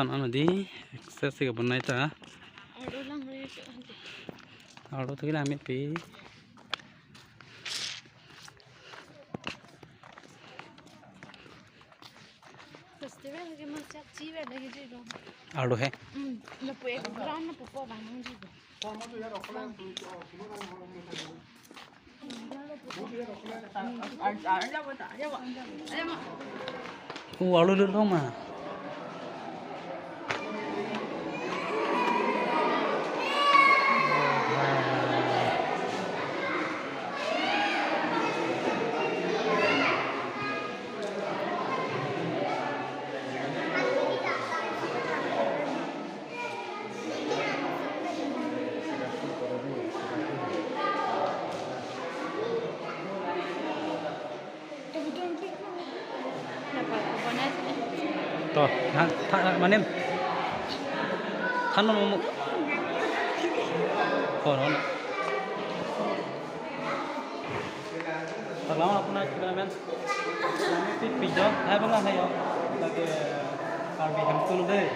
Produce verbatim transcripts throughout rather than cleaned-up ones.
Ano di, exercise ke bonai ta. Aro lang re to ante. Aro to kila amit pi. Festival ke masa chive lagi ji do. Aro he. Hmm, lapu ek ground lapu po bang nang ji do. U alu dulu ma. To, than, than, mane, than mo mo. Koron. Paglawan apuna cameraman. Kami pi pijo, hai bang hai yo. Lagi Karbi Hemtung dei.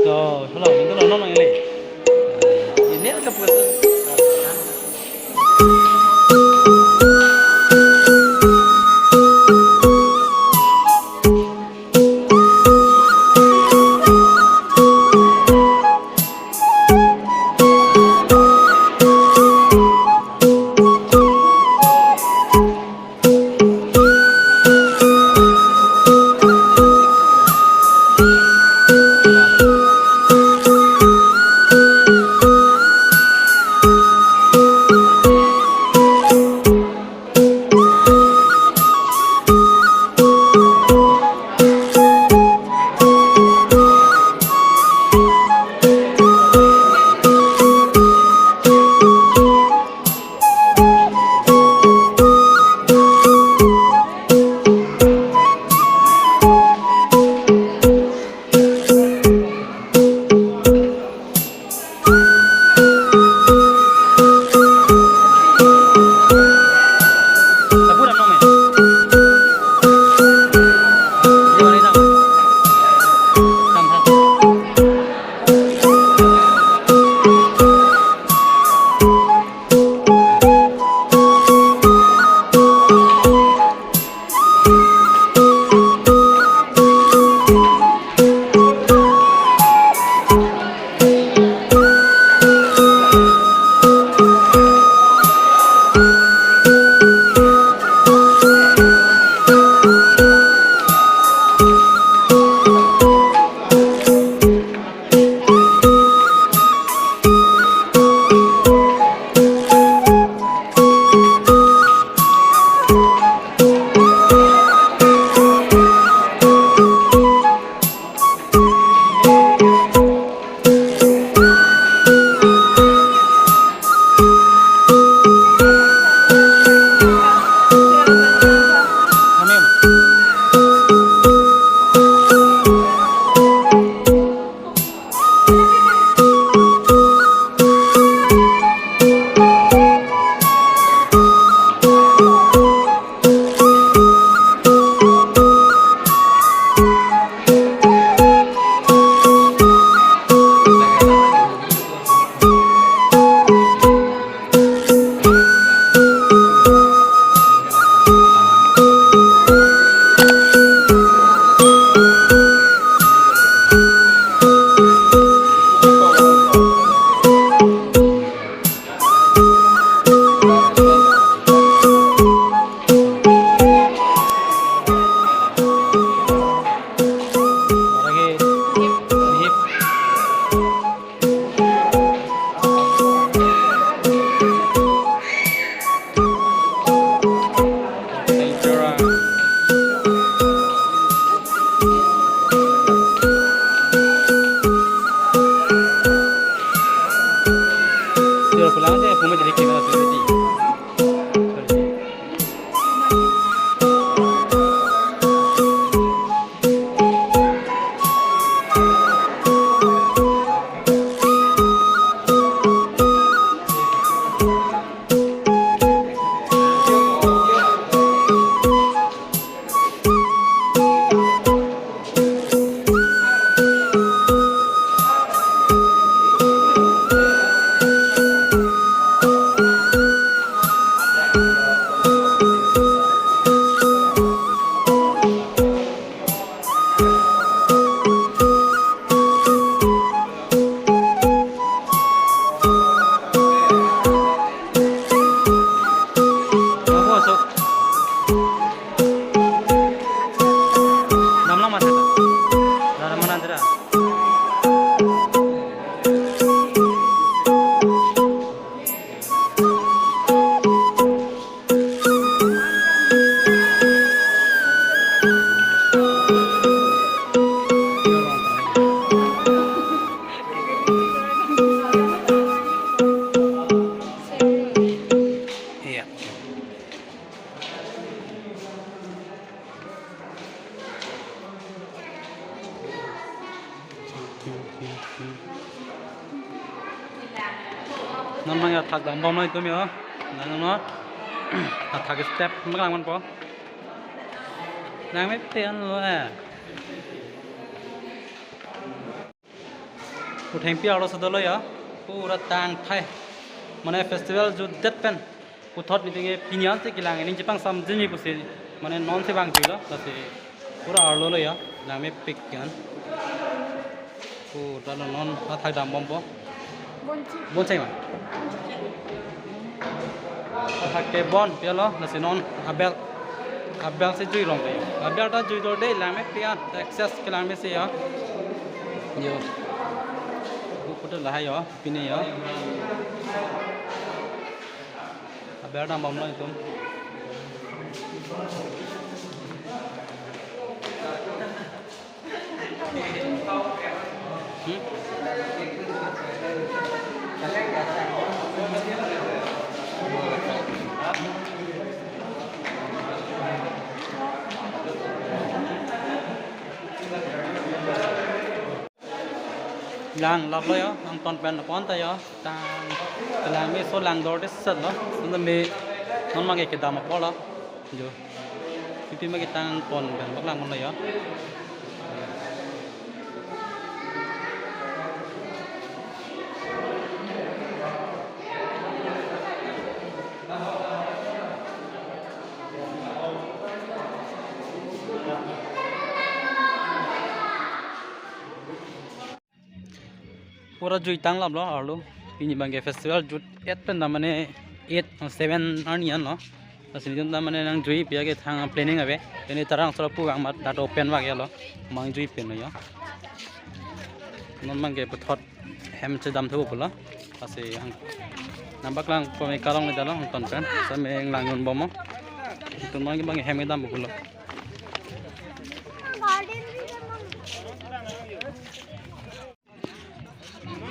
To, hello, mintu lo nong ini. Ini ada buat. Pulang aja, aku mau jadi kena sendiri. Iya. Non mang athak dambom noi tum yo. Nang no. Athak step mak lang man po. Nang me te an lo eh. Puthengpi arlo sodolo ya. Pura tangthai. Mane festival jutdet pen. Puthot nelitum ke pini an si kelang, neli chepangsam jini pusi. Mane non si bang juilo, lasi pura arlo lo ya, lang mepik kan. Pura lo non athak dambom po. Bonsi. Bonsi ma? Athak ke bon, pia lo, lasi non abel. Abel si jui long de. Abel ta jui dor de, lang mepik an, excess kelang mesi ya. Yo. Pura lahai ya, pini ya. Aber dambom lo itum. Hmm? Lang lap lo yo, nangton pen pon ta yo, tang, lang me so lang dor de set lo, nang me non mang ke kedam apor lo, jo, pipi ma ketang pon pen bak lang lo yo. Pura jui tang lap lo arlo. Pini bang ke festival jut et pen ta mane eight, seven arni an lo. Lasi nelitum ta mane nang jui pia ke thang planning ave. Pini tarang sora pu bang mat dat open bak ya lo. Mang jui pen lo yo. Non mang ke puthot hem chedam thu pulo. Lasi ang nang bak lang po me kalong le dalo nangton pen. Sa me lang yun bom mo. Tun mang ke bang hem kedam pulo.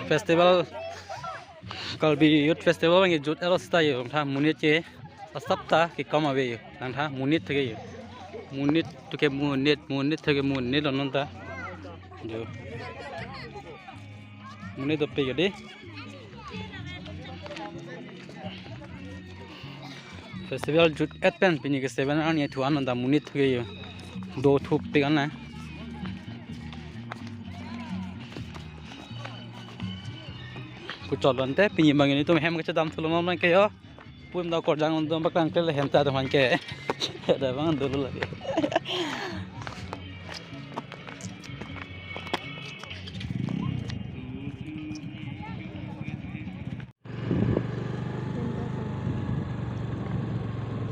Festival, Karbi Youth Festival bang jut elo sita yo, tha monit ke asap ta kekom ave yo, nang tha monit thek yo, monit to ke monit, monit to ke monit lo non ta, jo, monit dopik yo de. Festival jut et pen pini ke seven arni thu an ta monit ke yo. Do thupik an na. Kuchot lon te pini bang nelitum hem kachedam thu lo non ke yo. Pum da korjang nelitum bak lang ke hem ta do man ke. Da bang dolo lagi.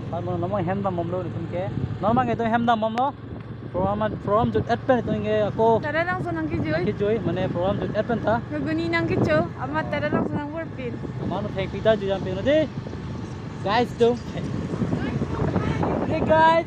Pan mo, non mang hem dambom lo nelitum ke. Non mang itum hem dambom lo. Program, program jut et pen itum ke ako. Tada langso nang kejui. Nang kejui, mane program jut et pen ta. Nuguni nang kecho, amat tada langso nang burpin. Amat no thek pita jui jam pin de. Guys, do. Hey guys.